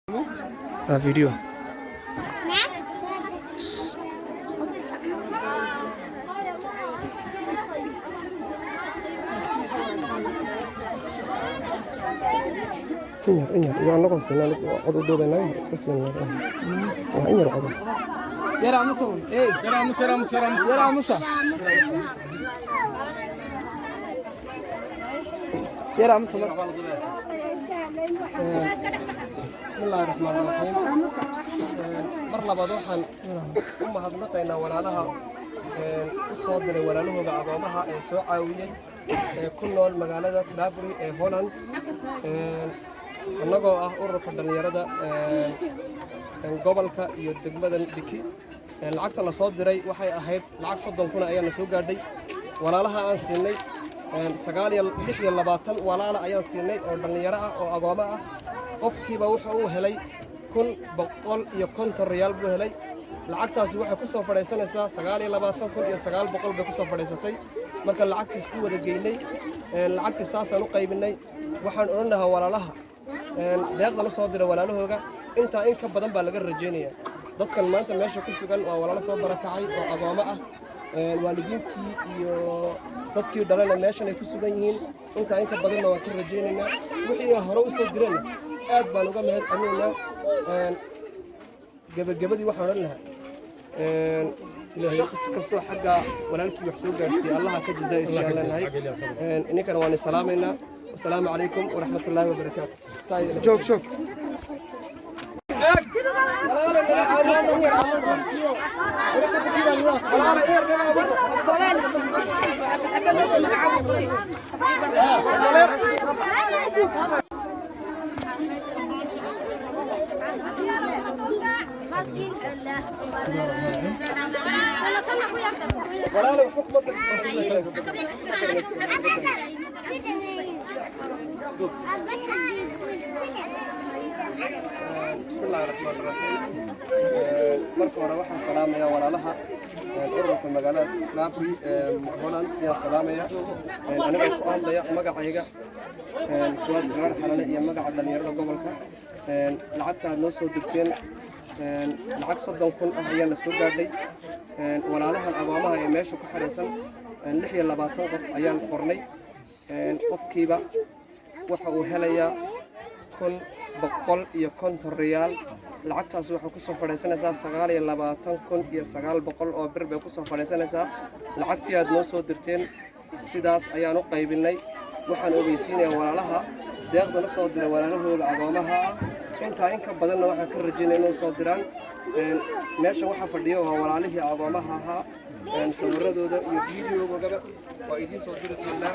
Video. In yar, in yar iyo annagoo siinaa cod u duubaynaa, iska siinaa waa in yar cod. Yar aamusa uun. Ey, yar aamusa, yar aamusa, yar aamusa, yar aamusa. Yar aamusa marka. Bismi illaahi raxmaani raxiim. Mar labaad waxaan u mahadnaqaynaa walaalaha u soo diray walaalahooda agoomaha ee soo caawiyey ee ku nool magaalada Traburi ee Holland. Annagoo ah ururka dhallinyarada gobolka iyo degmada Dhiki, lacagta la soo diray waxay ahayd lacag 30,000 ayaa na soo gaadhay. Walaalaha aan siinay 26 walaala ayaan siinay oo dhallinyaro ah oo agoomo ah. Qofkiiba wuxuu uu helay 1150 riyaal buu helay. Lacagtaasi waxay ku soo fadhiisanaysaa 29,900 bay ku soo fadhiisatay. Marka lacagtii isku wada geynay, lacagtii saasaan u qaybinay. Waxaan odhan lahaa walaalaha deeqdan u soo diray walaalahooga intaa in ka badan baa laga rajaynayaa. Dadkan maanta meesha ku sugan waa walaalo soo barakacay oo agoomo ah, waalidiintii iyo dadkii dhalana meeshan ay ku sugan yihiin. Intaa in ka badanna waan ka rajaynaynaa. Wixii ay hore u soo direenna aad baan uga mahad celinaynaa. Gebagabadii waxaan odhan lahaa, shakhsi kastoo xagga walaalkii wax soo gaarsiiyey Allaha ka jazaa'isiiyaan leenahay. Ininkana waan salaamaynaa. Wasalaamu calaykum waraxmatullaahi wabarakaatu. Joog, joog. Walaalo, naga aamusa, in yar aamusa. Walaalo, in yar naga aamusa. Walaalo, waxba kuma. Bismi illaahi raxmaani raxiim. Marka hore waxaan salaamayaa walaalaha ururka magaalada Trabri ee Holland ayaan salaamaya, anigoo ku hadlaya magacayga Kuwaad Gaar Xalane iyo magaca dhallinyarada gobolka. Lacagta aad noo soo dirteen, lacag 30,000 ah ayaa na soo gaadhay. Walaalahan agoomaha ee meesha ku xidhaysan 26 qof ayaan qornay. Qofkiiba waxa uu helayaa 1150 riyaal. Lacagtaasi waxay kusoo fadhiisanaysaa 29,900 oo bir bay kusoo fadhiisanaysaa. Lacagtii aad noo soo dirteen sidaas ayaan u qaybinay. Waxaan ogeysiinayaa walaalaha deeqdan u soo diray walaalahooda agoomaha ah intaa in ka badanna waxaan ka rajaynaya inuu soo diraan. Meesha waxaa fadhiya waa walaalihii agoomaha ahaa. Sawiradooda iyo fiidiyogoogaba waa idiin soo diri doonaa.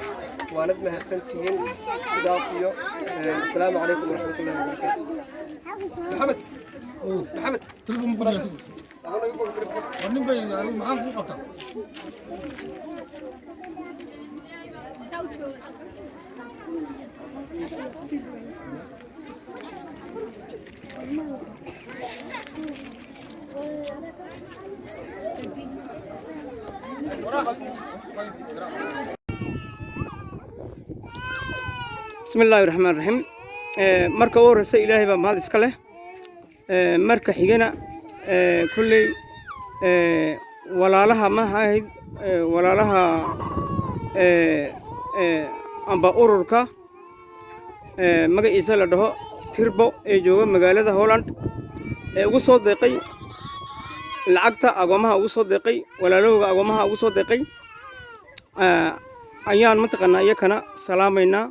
Waanad mahadsantihiin. Sidaas iyo asalaamu calaykum waraxmatullahi wabarakaatu. Maxamed, Maxamed, Francis. Nin bay maxaan kuu qabtaa? Bismi illaahi raxmaan raxiim. Marka u horreysa Ilaahay baa mahad iska leh. Marka xigana, kolley walaalaha ma ahayd, walaalaha amba ururka magaciisa la dhaho Tirbo ee jooga magaalada Holland ee ugu soo deeqay lacagta agoomaha, ugu soo deeqay walaalahooga agoomaha ugu soo deeqay, ayaan mataqaanaa iyakana salaamaynaa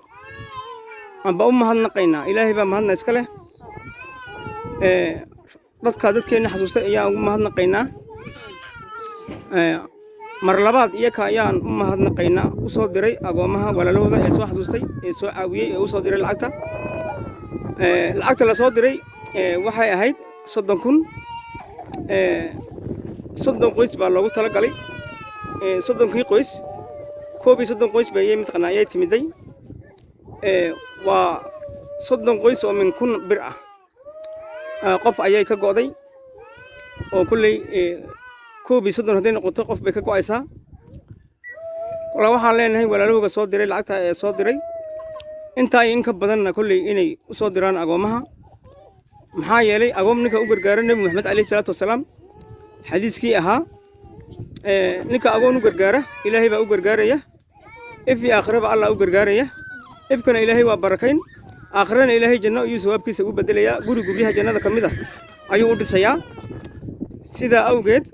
amba u mahadnaqaynaa. Ilaahay baa mahadna iska leh. Dadka dadkeenna xasuustay ayaan ugu mahadnaqaynaa. Mar labaad iyaka ayaan u mahadnaqaynaa u soo diray agoomaha walaalahooda ee soo xasuustay, ee soo caawiyey, ee u soo diray lacagta. Lacagta la soo diray waxay ahayd 30,000. 30 qoys baa loogu talagalay. 30-kii qoys, 31 qoys bay mataqaanaa ayay timiday. Waa 30 qoys oo min 1000 bir ah. Qof ayay ka go'day oo kulley 31 hadday noqoto qof bay ka go'aysaa. Kolaa waxaan leenahay walaalahooga soo diray lacagta ee soo diray intaa iyo in ka badanna kolley inay u soo diraan agoomaha. Maxaa yeelay, agoom ninka u gargaara, Nebi Maxamed calayhi salaatu wasalaam xadiiskii ahaa, ninka agoon u gargaara Ilaahay baa u gargaaraya. If iyo aakhiraba Allah u gargaaraya. Ifkana Ilaahay waa barakayn, aakhirana Ilaahay janno ayuu sawaabkiisa ugu bedelayaa, guri guryaha jannada ka mid ah ayuu u dhisayaa. Sidaa awgeed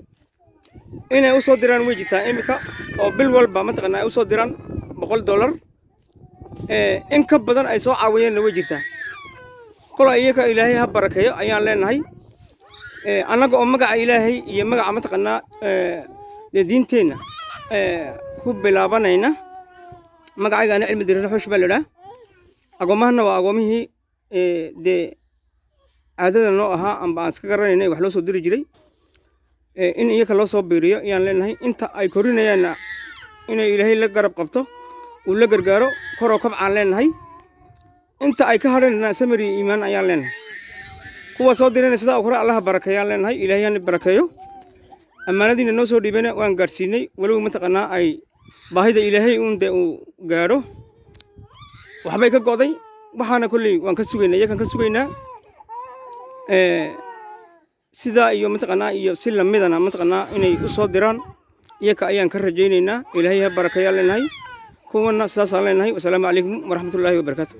inay u soo diraan way jirtaa iminka, oo bil walba mataqaanaa ay u soo diraan $100, in ka badan ay soo caawiyeenna way jirtaa. Kola iyaga Ilaahay ha barakeeyo ayaan leenahay. Annaga oo magaca Ilaahay iyo magaca mataqaanaa dee diinteenna ku bilaabanayna, magacaygaana Cilmi Dirir Xush baa la idhaah. Agoomahana waa agoomihii dee caadada noo ahaa amba aan iska garanayna wax loo soo diri jiray. In iyaka loo soo biiriyo ayaan leenahay. Inta ay korinayaanna inay Ilaahay la garab qabto, uu la gargaaro, koroo kabcaan leenahay. Inta ay ka hadhanna samir iyo iimaan ayaan leenahay. Kuwa soo dirayna sidaa oo kale Allaha barakeeyaan leenahay. Ilaahay hana barakeeyo. Ammaanadiina noo soo dhiibana waan gaadhsiinay, walow mataqaanaa ay baahida Ilaahay uun dee uu gaadho waxbay ka go'day. Waxaana kolley waan ka sugaynaa, iyakan ka sugaynaa. Sidaa iyo mataqaanaa iyo si lamidana mataqaanaa inay u soo diraan iyaka ayaan ka rajaynaynaa. Ilaahay ha barakeeyaan leenahay. Kuwana sidaasaan leenahay. Wasalaamu calaykum waraxmatullaahi wabarakaatu.